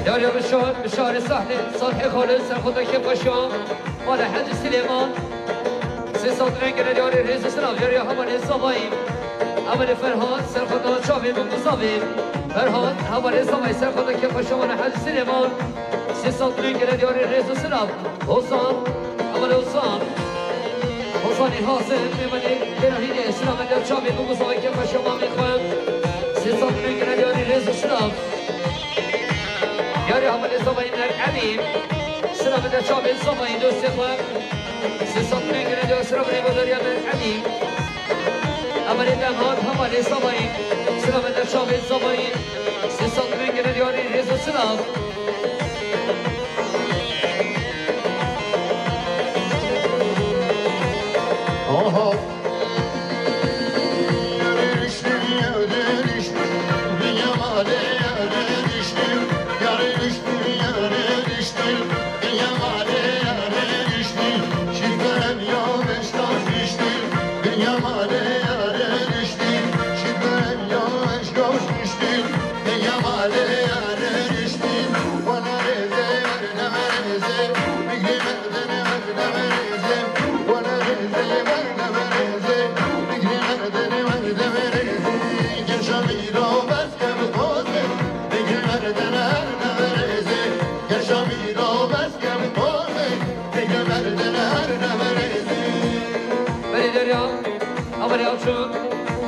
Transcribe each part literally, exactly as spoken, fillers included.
Yar ya bişar, bişarê sahnê, sahnê xalê, ser xwe de kêf xweşiya. Mala Hecî Silêman. Sê sed milyon gele diyarê rêz û sinav, yar ya hevalê Zavayî. Hevalê Ferhat, ser xwe de çavê bû ku zavê. Ferhat, hevalê Zavayî, ser xwe de kêf xweşiya mala Hecî Silêman. Sê sed milyon gele diyarê rêz û sinav. Hozan, hevalê Hozan. Hozanê Hazim, mêvanê Kêrahînê, sinav de çavê bû ku zavê kêf xweşiya mamê xwe. Sê sed milyon gele diyarê rêz û sinav. Yarê hevalê Zavayî Mer Emîn. Sira bide çavê Zavayî dostê xwe. Sê sed milyon gele diyar sira bide godariya Mer Emîn. Hevalê Demhat, hevalê Zavayî. Sira bide çavê Zavayî. Sê sed milyon gele diyarî rêz û sinav. Aha. Berê derya, amarê Açûn,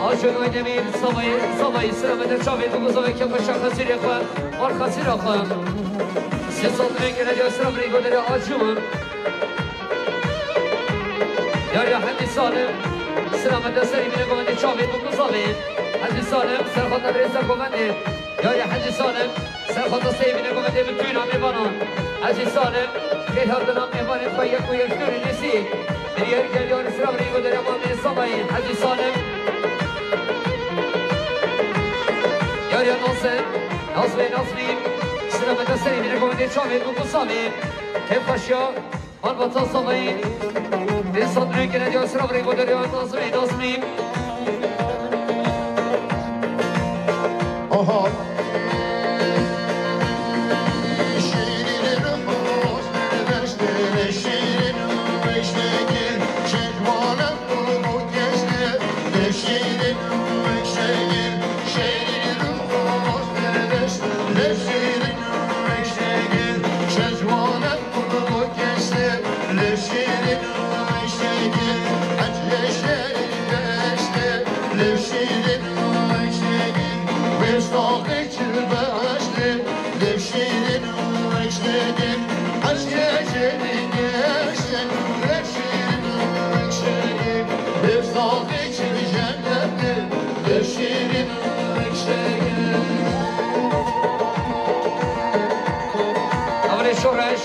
Açûn Aydemîr, Savayî, Savayî, sira me de çavê bû, Savayî kefa şaxesîrê xwe, war xesîra xwe. Sê sed milyon gele diya sira birî goderê Açûn. Yar ya Hecî Salim, sira me de serî bîne govendê çavê bû, Savayî. Hecî Salim, ser xwe de rêza govendê. Yar ya Hecî Salim, ser xwe de serî bîne govendê bi tûna mêvanan. Hecî Salim, xêr hatina mêvanê xwe yek û yek dûrî nêsî. Biryar gel yarî sira birî goderê mamê Savayî. Hecî Salim. Yar ya Nasir, Nasrê Nasrî, sira me de serî bîne govendê çavê bû, Savayî. Kêf xweşiya. Malbata Savayî, dê sed milyon gele diya sira birî goderê Nazmî, Nazmî. Aha. Amanê Şoreş,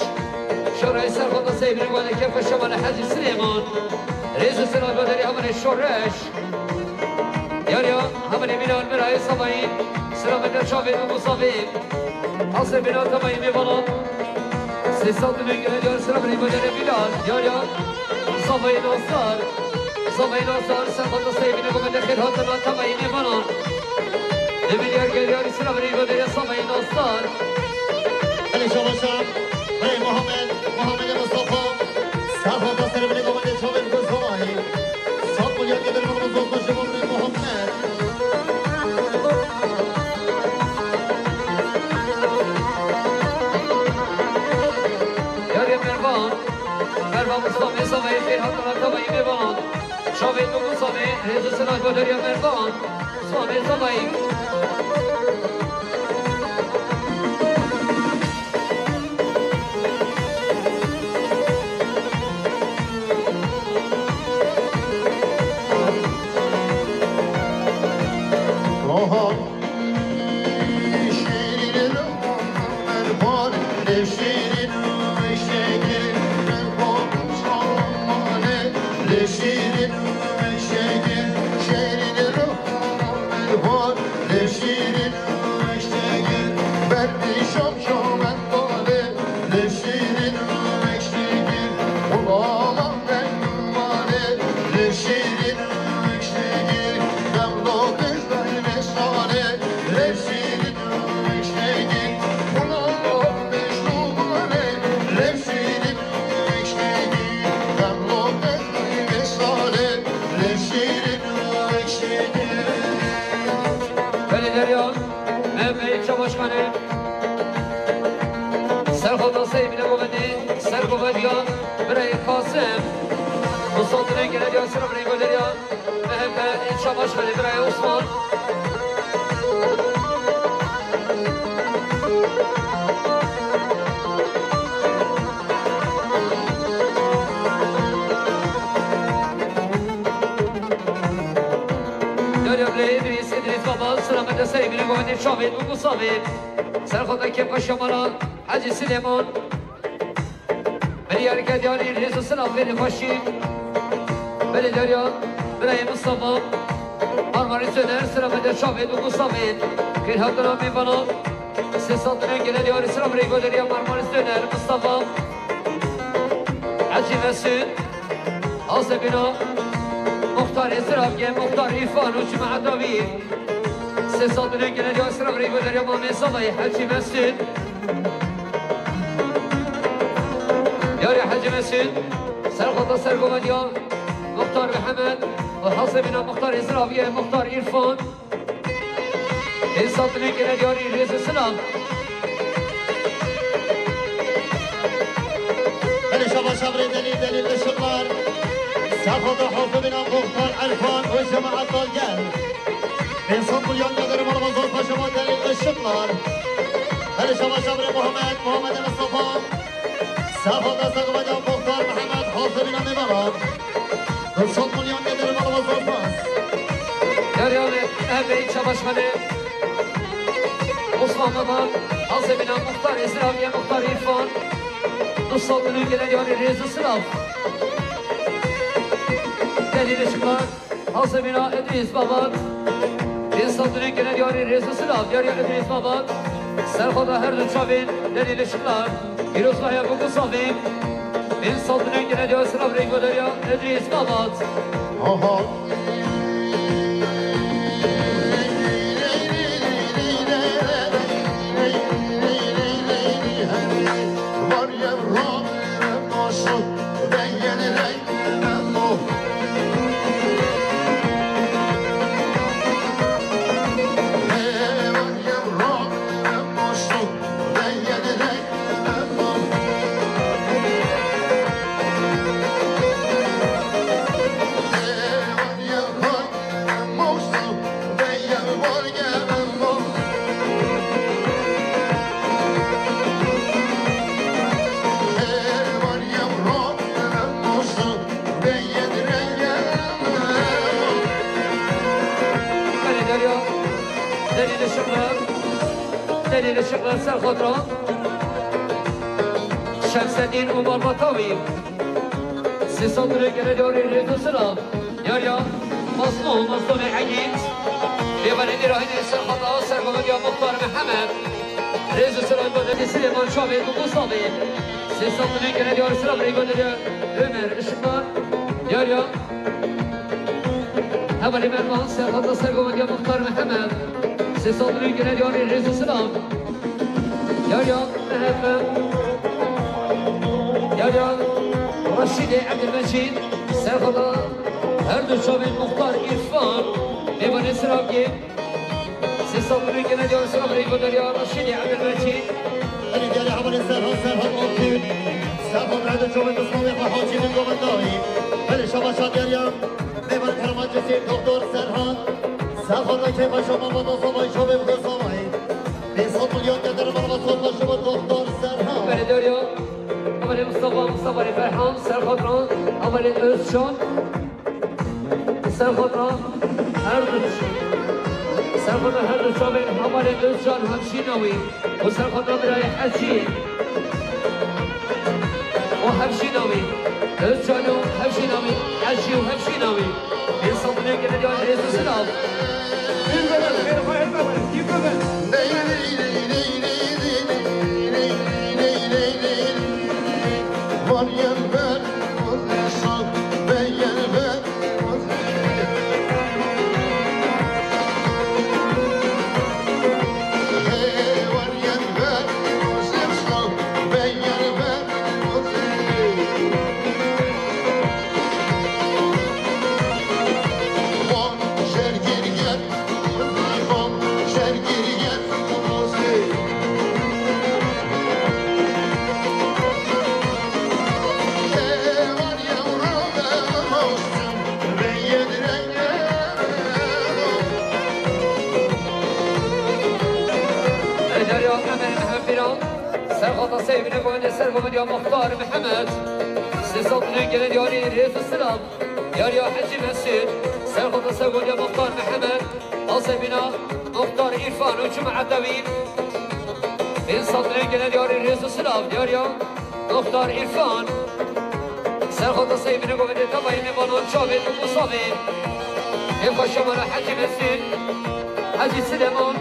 Şoreş ser xwe de seyvî wane kefe şemane Hecî Silêman. Rêz û sila goderî amanê Şoreş. Yar ya, hevalê Mîran Mirayê Savayî, sira me de çavê û Savayî. Asê bîna temayî mêvanan. Sê sed milyon gele diyar sira birî goderê Mîran. Yar ya, Savayî Nasdar. Savayî Nasdar, ser xwe de seyvî bîne govendê xêr hatina temayî mêvanan. Dê milyar gel yarî sira birî goderê Savayî Nasdar. Elê şabaşa, hey Muhammed, Muhammedê Mustafa. Ser xwe de seyvî bîne govendê çavê bû Savayî. Sed milyon gele diyar sira birî goderê Muhammed. Yarê Mervan, Mervan Mustafa Savayî xêr hatina temayî mêvanan. Çavê tu Mustafa, rêz û sila goderê Mervan, Mustafa Savayî. Şîrin û eşegin, şêrîn ruh û min hol, lê şîrin û eşegin, berdî şom şomen balê, lê şîrin û eşegin, û bala ben û malê, lê şîrin û eşegin, dem lo kız dayme şalê, lê şîrin û eşegin, û bala ben û malê, lê şîrin Belê Derya, me beyî çabaşxane. Serxota Seymîne Govendî, ser govediya birayê Kasim. Mustafîne Genediya, sira birayê Goderya. Me hebe çabaşxane birayê Osman. Derya Bilê Îdrîs, Îdrîs Baba, sira medreseyê Mîrî Govendê Çavê û Gusavê. Serxota Kêfxweşiya Mala Hecî Silêman. Milyarke diyarî rêz û silav vê nexweşî. Belê Derya, birayê Mistefa, Marmarî Soner, sira me de çavên û gustavên. Xêrhatina mêvanan. Sê sed milyon gele diyarî sira birayê Goderiya Marmarî Soner, Mistefa. Hecî Mesûd, Azebîna, Muxtarê Ziravge, Muxtar Îrfan û cemaeta wî. Sê sed milyon gele diyarî sira birayê Goderiya Mamê Zavayê, Hecî Mesûd. Yarê Hecî Mesûd, serxota sergovediya Muxtar Mihemed û hesebîna Muxtar Îzraviye, Muxtar Îrfan. Hêsatine gele diyarî rêz û silav. Belê şaba şabrê delî delî li şiqlar. Serxota hesebîna Muxtar Îrfan û cemaet gel. Hêsat milyon gele diyarî malbazor paşama delî li şiqlar. Belê şaba şabrê Muhammed, Muhammed Mustafa. Safa desta gavada Muxtar Mihemed, hazirîna mêvanan. Du sed milyon gelir malbazor pas. Derya ve Ebey Çabaşxanê. Osman Baba, hazirîna Muxtar Ezraviye, Muxtar Îrfan. Du sed milyon gele diyarî rêz û silav. Delî li şiqlar. Azemîna Îdrîs Babat. Pênc sed milyon gele diyarî rêz û silav. Diyariya Îdrîs Babat. Serxota her du çavên delî li şiqlar. Pîrozbahiya Bûk û Savê. Pênc sed milyon gele diyarî silav rêk Deriya Îdrîs Babat. Aha. Belê Derya, Delî li Şiqlar, Delî li Şiqlar Serxota, Şemsedîn û malbata wî. Sê sed lirê gele diyarî rêz û silav. Diyariya Masmo, Mastomê Egîd. Mêvanê dîrahînê Serxota, sergovediya Muxtar Mihemed. Rêz û silav Godetê Silêman Çavê û Mustavê. Sê sed milyon gele diyarî silav rê Godetê Ömer Işıklar. Diyariya Hevalê Mervan, Serxota, sergovediya Muxtar Mihemed. Sê sed milyon gele diyarî rêz û silav. Diyariya Mehmet. Diyariya Reşîdê Ebdülmecîd, serxota her du çavên Muxtar Îrfan, mêvanê Siravgê. Sê sed milyon gele diyarî silav rê Goderiya Reşîdê Ebdülmecîd. Belê diyarî hevalê Serhan, Serhan Altun. Serhan her du çavên Mismamê xwe Hacî min govendayî. Belê şabaşa diyariya. Mêvan Kerema Cesîr, Doktor Serhan. Serhan da keyfa şoma mata savayî, şovê bi savayî. Pênc sed milyon getir malbazor paşama Doktor Serhan. Belê Derya, Hevalê Mustafa, Mustafa Ferhan, Serxota, Hevalê Özcan, Serxota, her du, Serxota her du çavên Hevalê Özcan, hemşîna wî, û Serxota birayê Hecî, û hemşîna wî. Özcan û hevşîna wî, Hecî û hevşîna wî. Bin sed milyon gele diyar rêz û silav. Derya Emel Mehmet Biran, Serxota Seyvine Govende Sergovediya Muxtar Mehmet, Sisot Lüngene Diyari Rêz û Silav, Diyariya Hecî Mesûd, Serxota Sergovediya Muxtar Mehmet, Asebîna Muxtar Îrfan û Cuma Edewî, Bin sed milyon gele diyarî rêz û silav, diyariya Muxtar Îrfan. Serxota Seyvine Govende Tavayî Mêvanan Çavên û Musavên. Ê xwe şemala Hecî Mesûd, Hecî Silêman.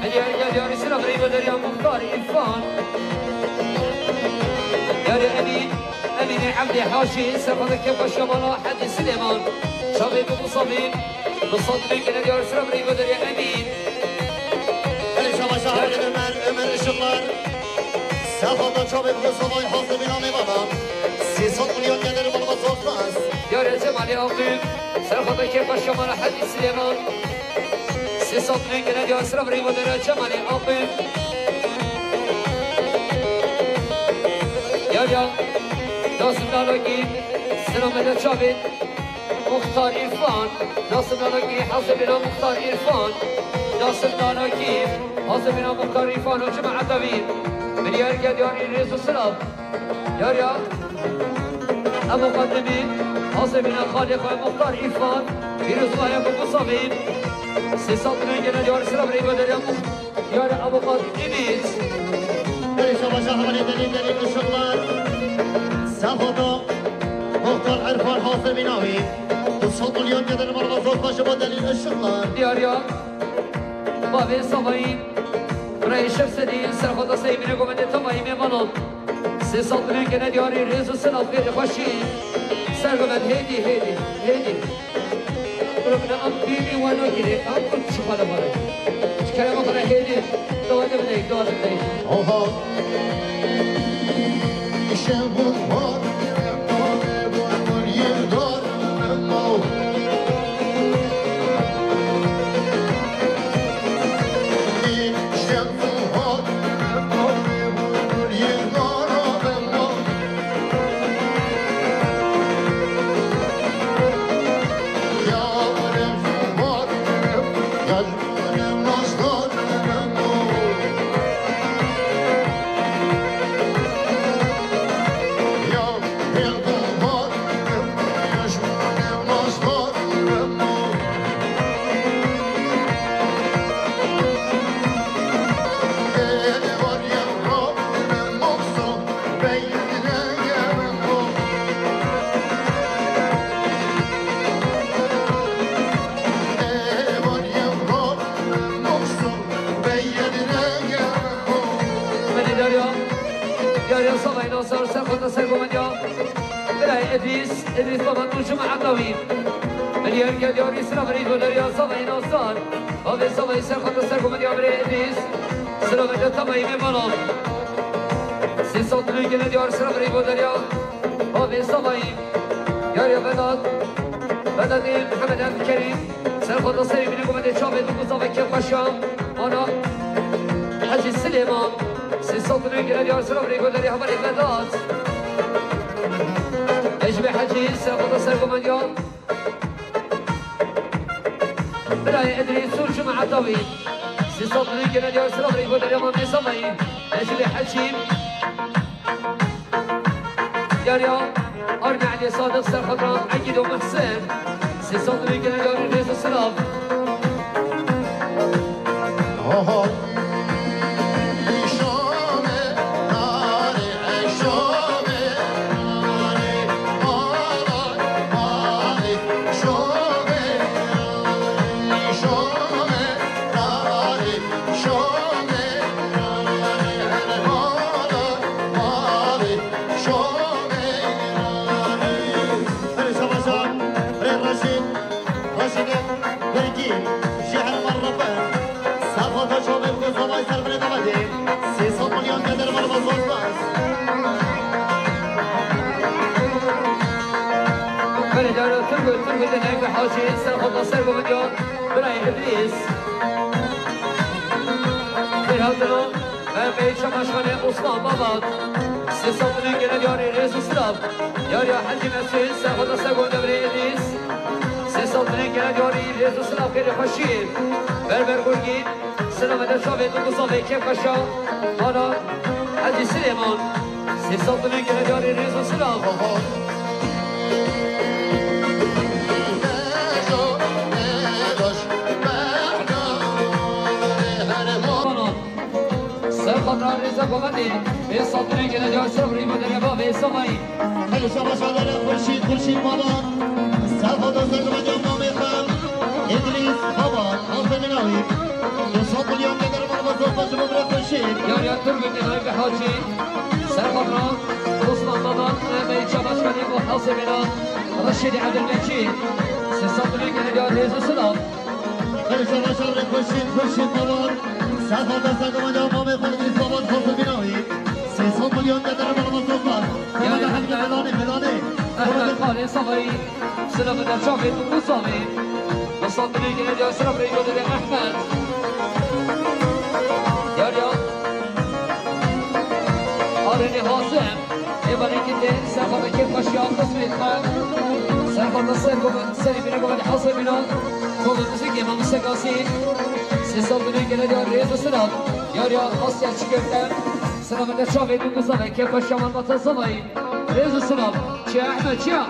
Miliyar gel diyarî silav reyva deriya Muxtar Îrfan. Diyarê Emîn, Emînê Evdê Haşî, serxota kê xwe şemala Hecî Silêman. Çavên û Musavên. Bi sed milyon gele diyarî silav reyva deriya Emîn. Belê şabaşa Halî Ömer, Ömer Işıklar. Serxota çavê bi Mustafa'yı hasibîna mêvana. Sê sed milyon gelir bana zor spas. Diyarê Cemalê Aqib, serxota kê xwe şemala Hecî Silêman. Sê sed milyon gele diyarî silav reyva deriya Cemalê Aqib. Diyariya Nasim Dalakî, silamete çavê. Muxtar Îrfan, Nasim Dalakî, hasibîna Muxtar Îrfan, Nasim Dalakî, hasibîna Muxtar Îrfan û Cuma Edewî, miliyar gel diyarî rêz û silav. Diyariya Ebu Qadimî, hasibîna xalê xwe Muxtar Îrfan, pîroz û ayek û Musavî, sê sed milyon gele diyarî silav reyva deriya Muxtar. Diyarê Avukat Îmîz. Belê şabaşa hevalê delî delî Işıklar. Serxota Muxtar Erfan hasibîna wî. Bi sed milyon gelir bana zor spas bo delî Işıklar. Diyariya Bavê Savayî. Birayê Şevsedî, serxota Seyvine Govende Tavayî Mêvanan. Sê sed milyon gele diyarî rêz û silav, xêr û xweşî. Sergovend hêdî, hêdî, hêdî. Bro, bina em bînî we nagirê, em kurt çi xwe li xwe re. Ji kerema xwe re hêdî, dawete bideyî, dawete bideyî. Oha. Şev û war, yêrdar, Belê Derya, Derya Savayî Nasar, serxota sergomendiya. Birayê Idrîs, Idrîs Babatû Cuma Edawî. Miliyar gel diyarî silav reyva Derya Savayî Nasar. Bavê Savayî serxota sergomendiya birê Idrîs. Silaveke Tavayî Mêvanan. Sê sed milyon gele diyar silav reyva Derya. Bavê Savayî. Diyariya Vedat. Vedatê Mihemed Evkerîm. Serxota Seyvine Govende Çavê du Muzafê Kêfxweşa. Ana Hecî Silêman. Sê sed milyon gele diyar silav reyva Derya hevalê Vedat. Necmê Hecî, serxota sergomendiya. Birayê Idrîs û Cuma Edawî. Sê sed milyon gele diyar silav reyva Derya Mamê Savayî. Necmê Hecî. Diyariya Arne Elî Sadiq, serxota Egîd û Mihsin. Sê sed milyon gele diyarî rêz û silav. Oho. Belê, dara Turgut, Turgut Enayî Hacî, ser xwe da ser govindiya birayê Îdrîs. Xêr hatina, em ê çamaşxanê Osman Babat. Sê sed milyon gene diyarî rêz û silav. Yariya Hecî Mesûd, ser xwe da ser govindiya birayê Îdrîs. Sê sed milyon gene diyarî rêz û silav, xêr û xweşiyê. Berber Gurgîn. Silavê de çavê tu, tu zavê kêfxweşa. Hala Hecî Silêman. Sê sed milyon gene diyarî rêz û silav. Ser xatra rêza govendê. Sê sed milyon gene diyar silav rî bo derya bavê Samayî. Xelê şabaşa dere Xurşîd, Xurşîd Baba. Sefa da ser gumecam namê xwe. Îdrîs Baba, Hasan Minawi. Du sed milyon geder malbaz Osman ji bo bira Xurşîd. Yariya Turgut Enayî Hacî. Ser xatra Osman Baba, Mehmet Çabaşkanî bo Hasan Mina. Reşîd Ebdülmecîd. Sê sed milyon gene diyar rêz û silav. Xelê şabaşa dere Xurşîd, Xurşîd Baba. Sefa da ser gumecam namê xwe Îdrîs Baba, Hasan Minawi. Sê sed milyon geder malbaz Osman. Yariya Hemdi Melanê, Melanê. Ahmet Xalê Savayî, silavê de çavê tu, tu zavê. Musa Bilî gene de silav rê yolê de Ahmet. Yariya. Arênê Hazim. Êvanê ki de ser xwe de kêfxweşiya qismê xwe. Ser xwe de ser gove-, serê bînê govendê Hazim bîna. Kolo muzîkê Mamoste Gazî. Sê sed milyon gene de rêz û silav. Yariya Asya Çiköfte. Silavê de çavê tu, tu zavê kêfxweşiya malbata Zavayî. Rêz û silav. Çiya Ehmed, çiya.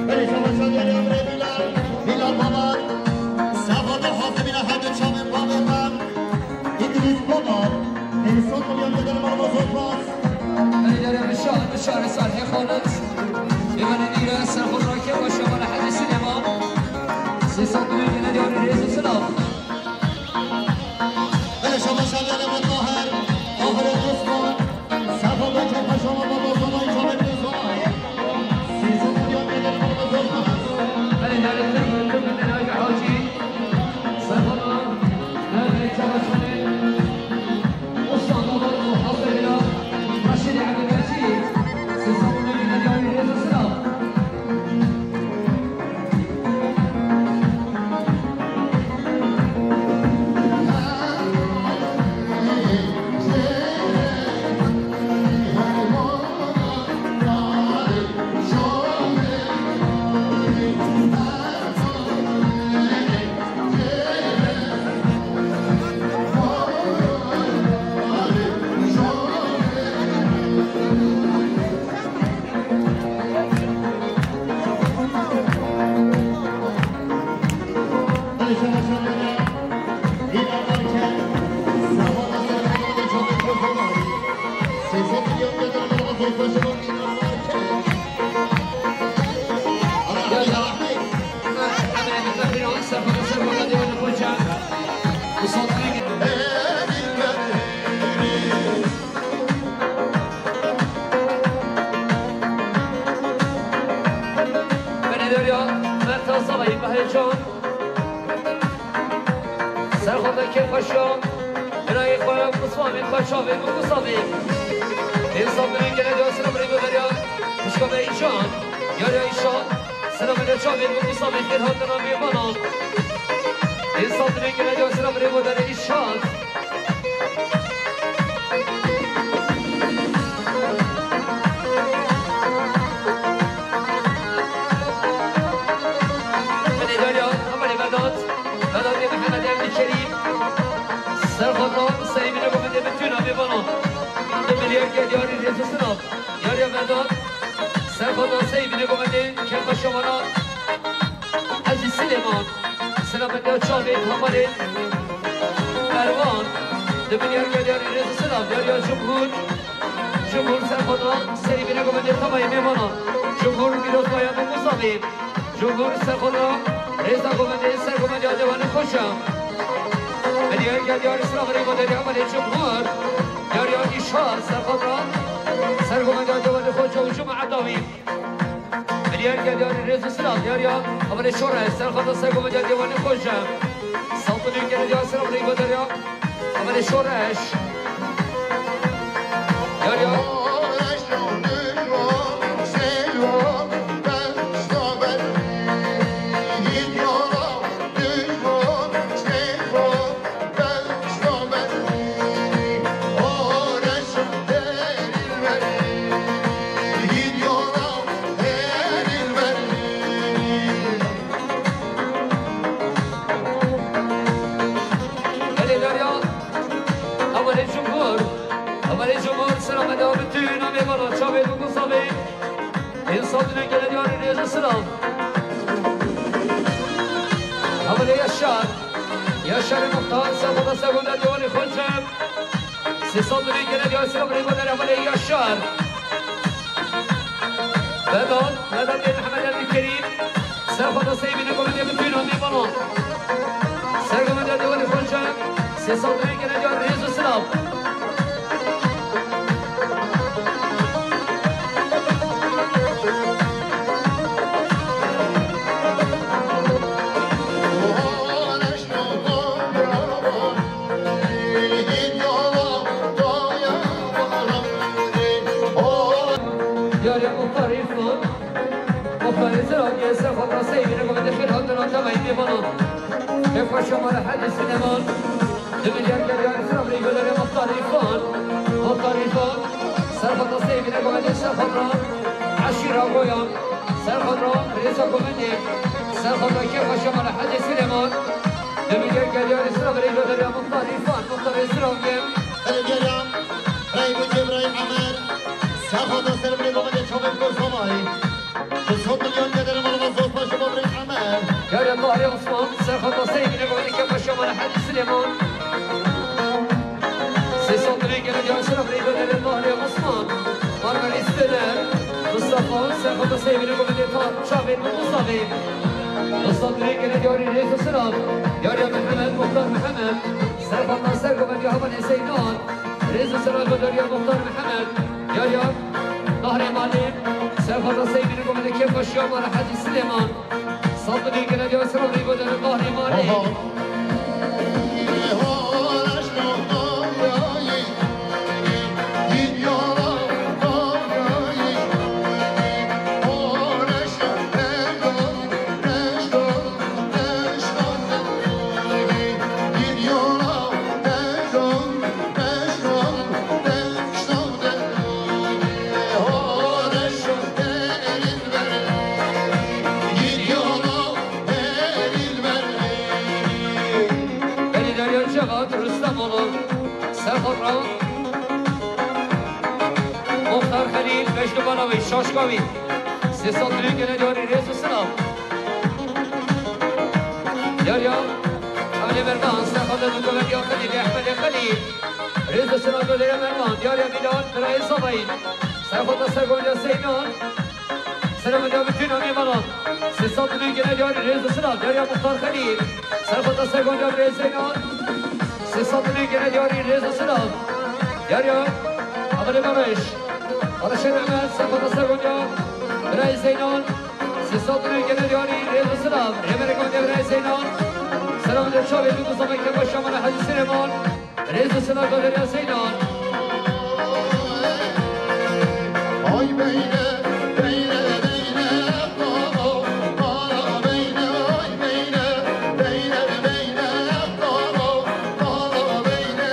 Belê, şabaşa dere Emre Bilal, Bilal Baba. Sefa da Hazim Mina, hemdi çavê bavê xwe. Îdrîs Baba, pênc sed milyon geder malbaz Osman. Belê, dere Bişar, Bişar Salihê Xalit. Êvanê dîre ser xwe rakê, baş yamana Hecî Silêman. Sê sed milyon gene diyarî rêz û silav. Belê, şabaşa dere Tahir, Tahirê Osman. Sefa da kêfxweşa malbata Zavayî, çavê bînê Zavayî. Sê sed milyon geder malbaz Osman. Belê, dere Turgut, Turgut Enayî Hacî. Sefa da, dere Çabaşkanê. Belê, deriya Merta Zavayî, Bahê Can. Ser xwe de kêfxweşiya birayê xwe, Musmamê xwe, çavê min Musavê. Êsa min gene diyar silav rê bo deriya xwişka me Îşan. Yariya Îşan. Silav de çavê min Musavê, xêr hatina mêvanan. Êsa min gene diyar silav rê bo deriya Îşan. Belê, deriya, belê, Vedat. Vedatê Mihemed Emîn Kerîm. Ser xwe da, serê bînê govendê min tûna mêvanan. Du milyar gel diyarî rêz û silav. Yariya Vedat. Ser xwe da, serê bînê govendê kêfxweşa wana. Hecî Silêman. Silav de çavê hamalê Merwan. Du milyar gel diyarî rêz û silav. Yariya Cumhur. Cumhur ser xwe da, serê bînê govendê temayê mêvanan. Cumhur pîrozbaya min Musavê. Cumhur ser xwe da, Rêza govendê ser govendê ya dewanê xweşa. Hediye gel diyarî sira birê goderî hevalê cumhur. Diyarî ya îşar ser xwe da. Ser govendê ya dewanê xweşa û cuma edawî. Hediye gel diyarî rêz û sira diyarî ya hevalê şore ser xwe da ser govendê ya dewanê xweşa. Saltulî gel diyarî sira birê goderî ya hevalê şoreş. Diyarî ya Belê derya, hevalê cumhur, hevalê cumhur, sira me dewa bi tu namê bala, çavê bi guzavê. Însan dine gele diyarî rêz û silav. Hevalê Yaşar. Yaşarê Muxtar, ser xwe da ser gonda diyarî xweşa. Sê sal dine gele diyarî silav rê gonda hevalê Yaşar. Vedat, Vedat ê Mihemed Elî Kerîm. Ser xwe da sey bîne govendê bi tu namê bala. Ser govendê diyarî xweşa. Sê sal dine gele diyarî rêz û silav. Diyarê Muxtar Îrfan, Muxtar Îrfan, ser xwe da sey bîne govendê xêr hatina tevayî mêvanan. Kêfa şema re Hecî Silêman. Du milyar gel diyarî sira birê goderê Muxtar Îrfan. Muxtar Îrfan, ser xwe da sey bîne govendê ser xwe da eşîra Goyan. Ser xwe da rêza govendê. Ser xwe da kêfa şema re Hecî Silêman. Du milyar gel diyarî sira birê goderê Muxtar Îrfan. Muxtar Îrfan gel. Belê diyarî ya. Birayê Bûkê, birayê Emer. Ser xwe da ser birê govendê çavê bi gozavayî. Bi sed milyon gel diyarî mala zor paşê bo birê Emer. Diyarî ya Tahrê Osman, ser xwe da sey bîne govendê kêfa şema re Hecî Silêman. Sê sal dine gele diyarî sira birê goderê Tahrê Osman. Margarî Stener, Mustafa, ser xwe da sey bîne govendê ta çavê bi gozavê. Du sal dine gele diyarî rêz û silav. Diyarî ya Mihemed, Muxtar Mihemed. Ser xwe da ser govendê hevalê Zeynan. Rêz û silav goderî ya Muxtar Mihemed. Diyarî ya Tahrê Malê. Ser xwe da sey bîne govendê kêfa şema re Hecî Silêman. Saltibî gele diyar sira rî goderê Tahrê Malê. Aha. Belê derya Cevat Rustemoglu, Serxotra, Muxtar Xelîl, Mecnû Balawî, Şaşkawî, sê sed milyon gele diyarî rêz û silav. Derya, Evlê Mervan, Serxotra du govendê ya Xelîl, Ehmedê Xelîl, rêz û silav goderê Mervan, Derya Bilal, birayê Zavayî, Serxotra ser gonda Zeynan, Selam ya bütün amî bana. Sê sed milyon gele diyarî rêz û silav. Derya Muxtar Xelîl. Serxotra ser gonda birê Zeynan. Sê sed milyon gele diyarî rêz û silav. Derya, Amirê Barış. Barışê Mehmet, Serxotra ser gonda birê Zeynan. Sê sed milyon gele diyarî rêz û silav. Rêberê gonda birê Zeynan. Selam de çavê du Mustafa Kemal Şaman Hacı Süleyman. Rêz û silav goderê Zeynan. Ay beyne, beyne, beyne, bala, bala, beyne, ay beyne, beyne, beyne, bala, bala, beyne,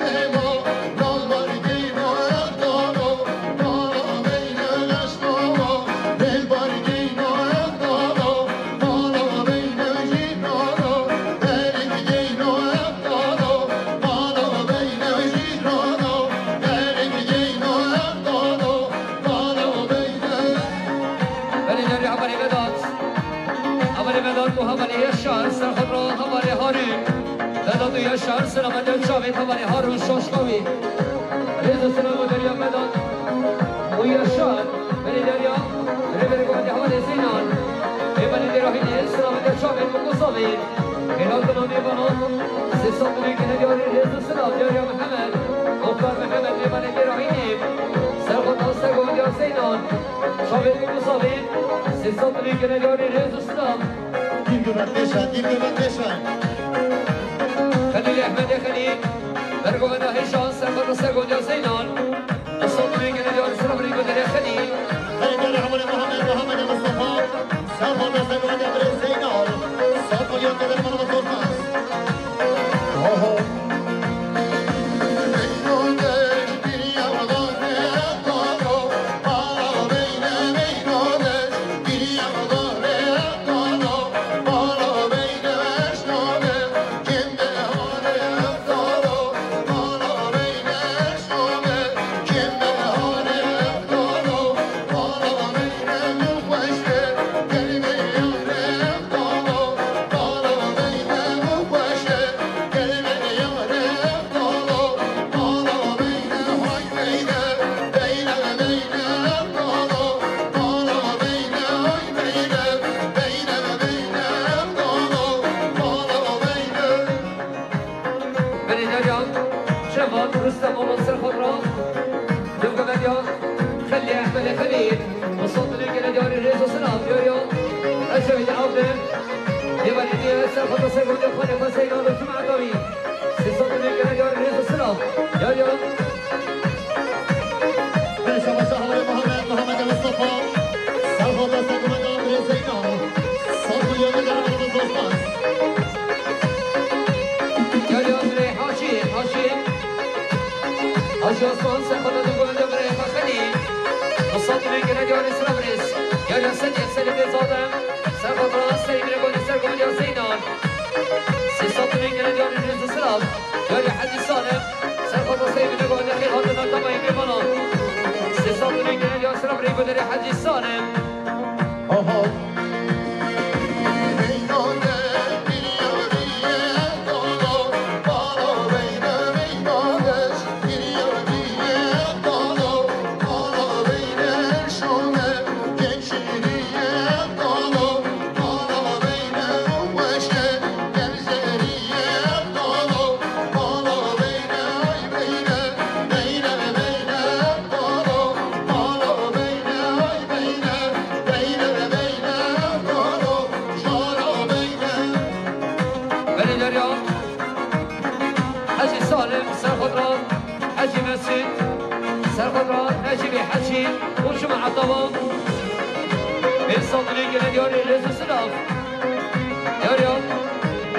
beyne, bala, bala, beyne, bala, bala, beyne, bala, bala, beyne, bala, Belê derê hevalê Vedat. Hevalê Vedat û hevalê Yaşar, Serxotra hevalê Harun. Vedat û Yaşar, selamet ya çavê hevalê Harun Şaşkawî. Rêz û silav goderê Vedat û Yaşar. Belê derya, rêberê govendê hevalê Zeynan. Ê belê derahînê, silav de çavê Gene yarî rêz û silam. Dîr gurbetpêşe, dîr gurbetpêşe. Xelîl Ehmedê Xelîl, bergovena hêşan, serxweta ser godiya Zeynan. Mustafa Bey gene yarî silam rêgo derê Xelîl. Xelîl derê hemû Muhammed, Muhammed Mustafa, serxweta ser godiya birê Zeynan. Sağ ol, yan derê bana Mustafa. Oho. Berê derya, Şevat Rustem Oğuz Serxotra, Döküverya, Xelî Ehmedê Xelîl, Mustafa Bey gene yarî rêz û silam, yarî ya, Eşrefî Avde, Êvarî diye Serxotra Serxotra Xwedê Xweseyna Rûsum Edawî. Sê sed û neh gene yarî rêz û silam. Yarî ya. Şabaşa Hawrê Muhammed, Muhammed Mustafa. Serxotra Serxotra Birê Zeyna. Sed milyon gene Mustafa. Yarî ya Birê Hacî, Hacî. Hacî Osman, Serxotra Dugwanda Birê Xexelî. Mustafa Bey gene yarî silam rêz. Yarî ya Sedî, Sedî Bêzade. Serxotra Serî Birê Godî Serxotra Zeyna. Sê sed milyon gene yarî rêz û silam. Yarî Hecî Salim, serxweta Seyfî Nego, ne xêr hatina tamayî mêvanan. Sê sed milyon gene yarî silam rêgo derê Hecî Salim. Oho. Belê derya, Hecî Salim, Serxotra, Hecî Mesûd, Serxotra, Necîbê Hecî, Koçuma Etava, Bê Sandinê gene yarî rêz û silav. Yarî ya,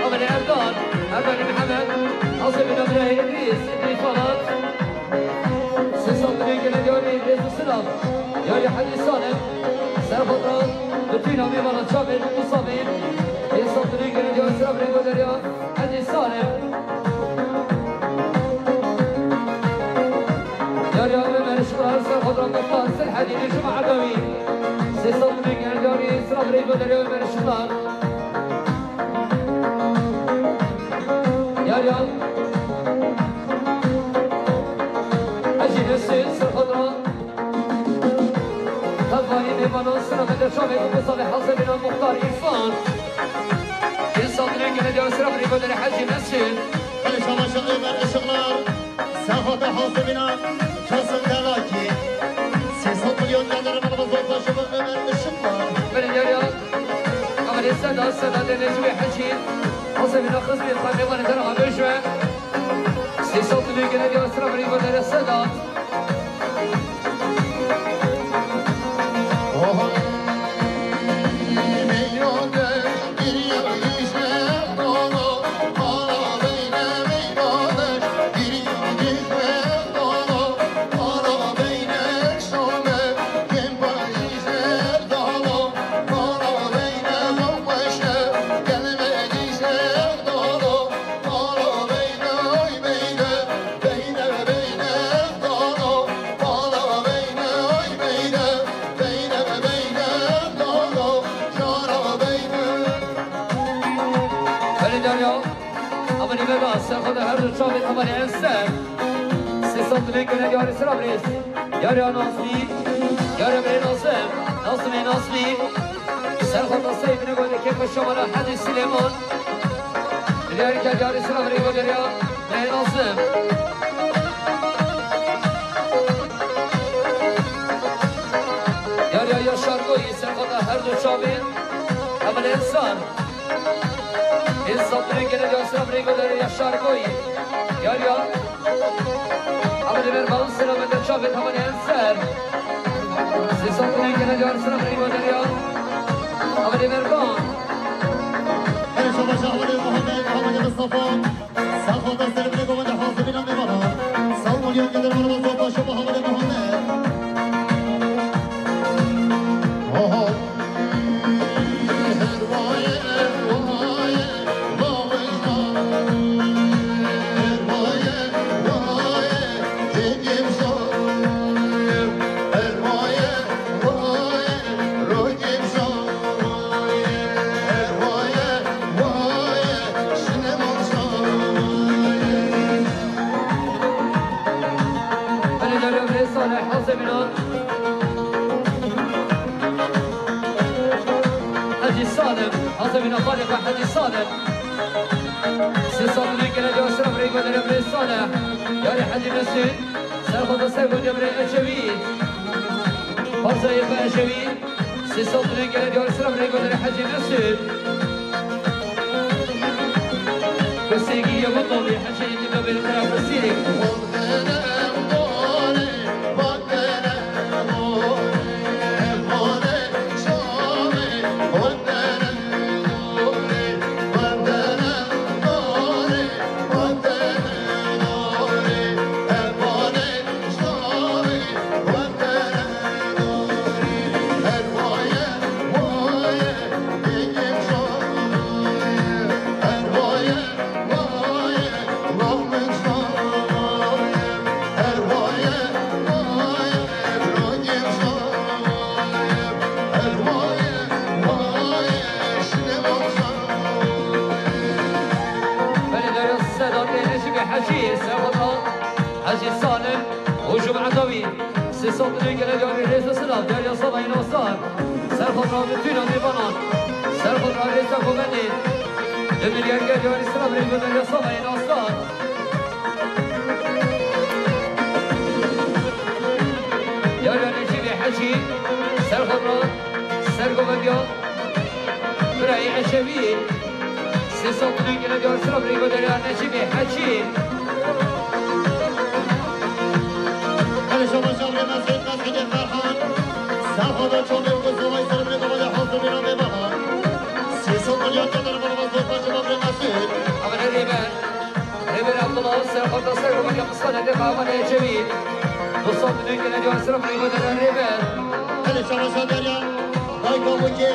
Amelê Erdal, Erdalî Mihemed, Azemî Namreyê Îdrîs, Îdrîs Balat, Sê Sandinê gene yarî rêz û silav. Yarî Hecî Salim, Serxotra, Betîna Mêvana Çavên, Musabî, Sê Sandinê gene yarî silav rêgo derya. Hecî Salim. Yarî Ömer Işıklar, Serxotra Mutlar, Sel Hedî, Şuma Edawî. Sê sed milyon gene yarî silav rêgo derya Ömer Işıklar. Yarî ya. Hecî Nesin, Serxotra. Tevayî mêvanan silav derya Çavên, Musabî, Hazemîna Muxtar, Îrfan. Sê sed milyon gene yarî silav rêgo derya Hecî Nesin. Belê şabaşa Ömer Işıklar, Serxotra Hazemîna, Kasım Delakî. Sê sed milyon gene yarî bana Mustafa Şefi Ömer Işıklar. Belê yarî ya. Amelê Seda, Seda de Necîbê Hecî. Hazemîna Xizmê Xwedê Xwedê Dera Abêj ve. Sê sed milyon gene yarî silav rêgo derya Seda. Belê derya, Amelî Veda, Serxotra her du çavên Amelî Enser. Sê sed milyon gene yarî silav rêz. Yarî ya Nazmî, yarî ya Birê Nazim, Nazimê Nazmî. Serxotra Seyfî Nego de kêfa şamala Hecî Silêman. Yarî ke yarî silav rêgo derya Birê Nazim. Yarî ya Yaşar Goyî, Serxotra her du çavên. Ensar. Ensar, dirê gele ya sira birê goderê Yaşar Koyî. Yar ya. Ama li ber bawun sira me de çavê tamane Ensar. Ensar, dirê gele ya sira birê goderê ya. Ama li ber bawun. Her şaba şahane Muhammed, Muhammed Mustafa. Saxo da ser bile govende hazir bina me bana. Sağ ol, yan gelir bana, zor başa bu havale Muhammed. Oho. Belê, derya birê Salih, hazir bina. Hecî Salim, hazir bina, Xalîqa Hecî Salim. Sê sal û nîv gele ya sira birê goderê birê Salih. Yarê Hecî Mesûd, ser xwe da ser goderê birê Ecevî. Parzayê xwe Ecevî. Sê sal û nîv gele ya sira birê goderê Hecî Mesûd. Kesêkî ye, bu tabii Hecî, indi bebê tera kesîrê. Belê, derya Sedat ê Necîbê Hecî, Sedat Hecî Salim û Cum'eta wî. Sê sal û nîv gele yarî rêz û silav, derya Salayê Nasar. Ser xwe ra bi tûna mêvanan. Ser xwe ra rêza govendê. Di milyar gel yarî silav rê bi derya Salayê Nasar. Yarî Necîbê Hecî. Ser xwe ra ser govendiya birayê Eşevî. Sê sal û nîv gele ya sira birê goderê Necîbê Hecî. Hele şaba şabrê Mesûd, Mesûdê Ferhan. Saxo da çavê û gozovay ser birê goderê hazir bina me bana. Sê sal û nîv gele ya sira birê goderê Mesûd. Ama ne rêber. Rêber Abdullah, ser xwe da ser goderê Mesûd, hede xwe ama ne Ecevî. Du sal û nîv gele ya sira birê goderê rêber. Hele şaba şabrê ya. Dayka Bukê,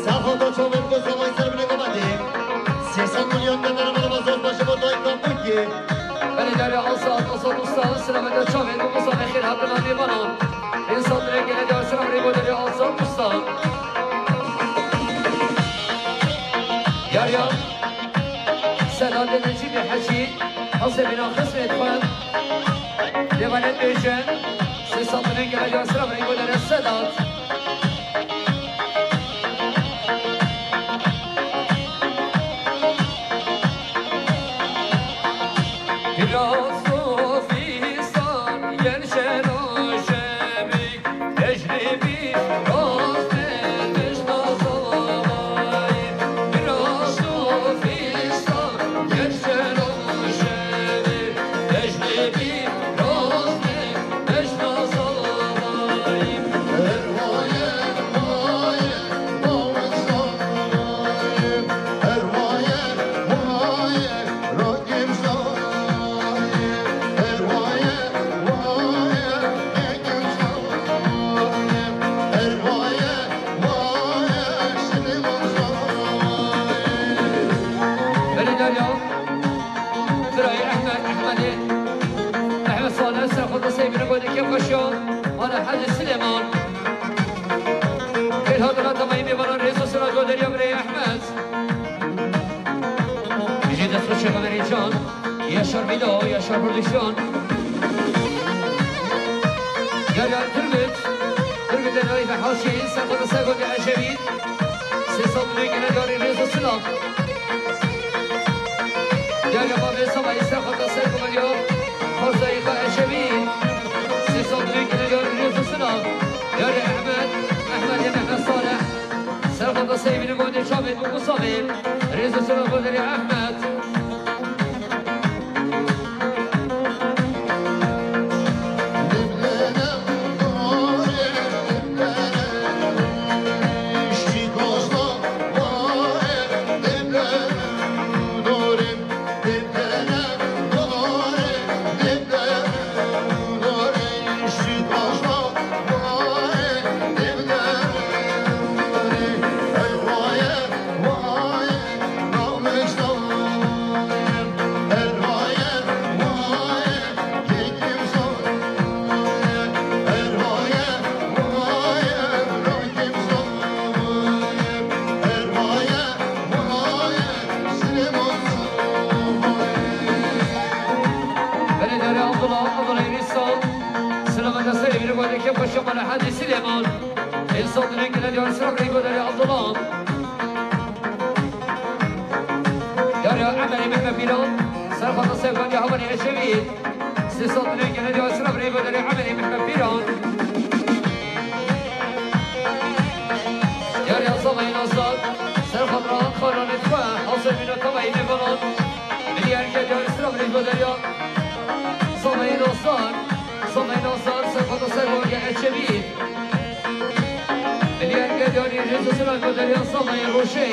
saxo da çavê û gozovay ser birê goderê. Sê sal milyon de merhaba, zor başı bu dayka Bukê. Belê, derya Asad, Asad Usta, silamete çavê û gozovay xêr hatina mêvanan. Ensar, dirê gele ya sira birê goderê Asad Usta. Yarî Sedatê Necîbê Hecî, hazir bina xizmêt xwe. Lê me nebêjin, sê sal û nîv gele ya sira birê goderê Sedat. Biraz o fistan gel şeno şebi. Belê, derya, birayê Ehmed, Ehmedê, Ehmed Salih, ser xwe da sey bine goderê kêfxweşiya, ana Hecî Silêman. Xêr hatina temayî mêvanan, rêz û silav goderê birê Ehmed. Bijî destxweşê Xeverê Can, Yaşar Bîlo, Yaşar Burduşan. Derya Turgut, Turgut Enayî ve Haşî, ser xwe da ser goderê Ecevî. Sê sal û nîv gele yarî rêz û silav. Derya Bavê Sabayî, ser xwe da ser goderê Xozayî xwe Ecevî. Sê sal û nîv gele yarî rêz û silav. Derya Ehmed, Ehmed ya Mehmet Salih. Ser xwe da sey bine goderê Musavi, rêz û selam bo derê Ehmed. Belê dere Abdullah, Abdullah Êrîsal. Selamet serê bîrê godekê xweşe mala Hacî Silêman. Êrîsal dilê gele diyar sira birê goderê Abdullah. Yarya Emerê Mehmet Pîran, serxwata Sewkaniya Hawanê Eşevî. Sê sal dilê gele diyar sira birê goderê Emerê Mehmet Pîran. Yarya Zavayê Nasar, serxwata xananê xwe, Hasan Mîna Tavayê Mêvanan. Milî Erge diyar sira birê goderiya Zavayê Nasar, Zavayê Nasar, serxwata Sewkaniya Eşevî. Milî Erge diyarî rêz û silav goderiya Zavayê Roşê.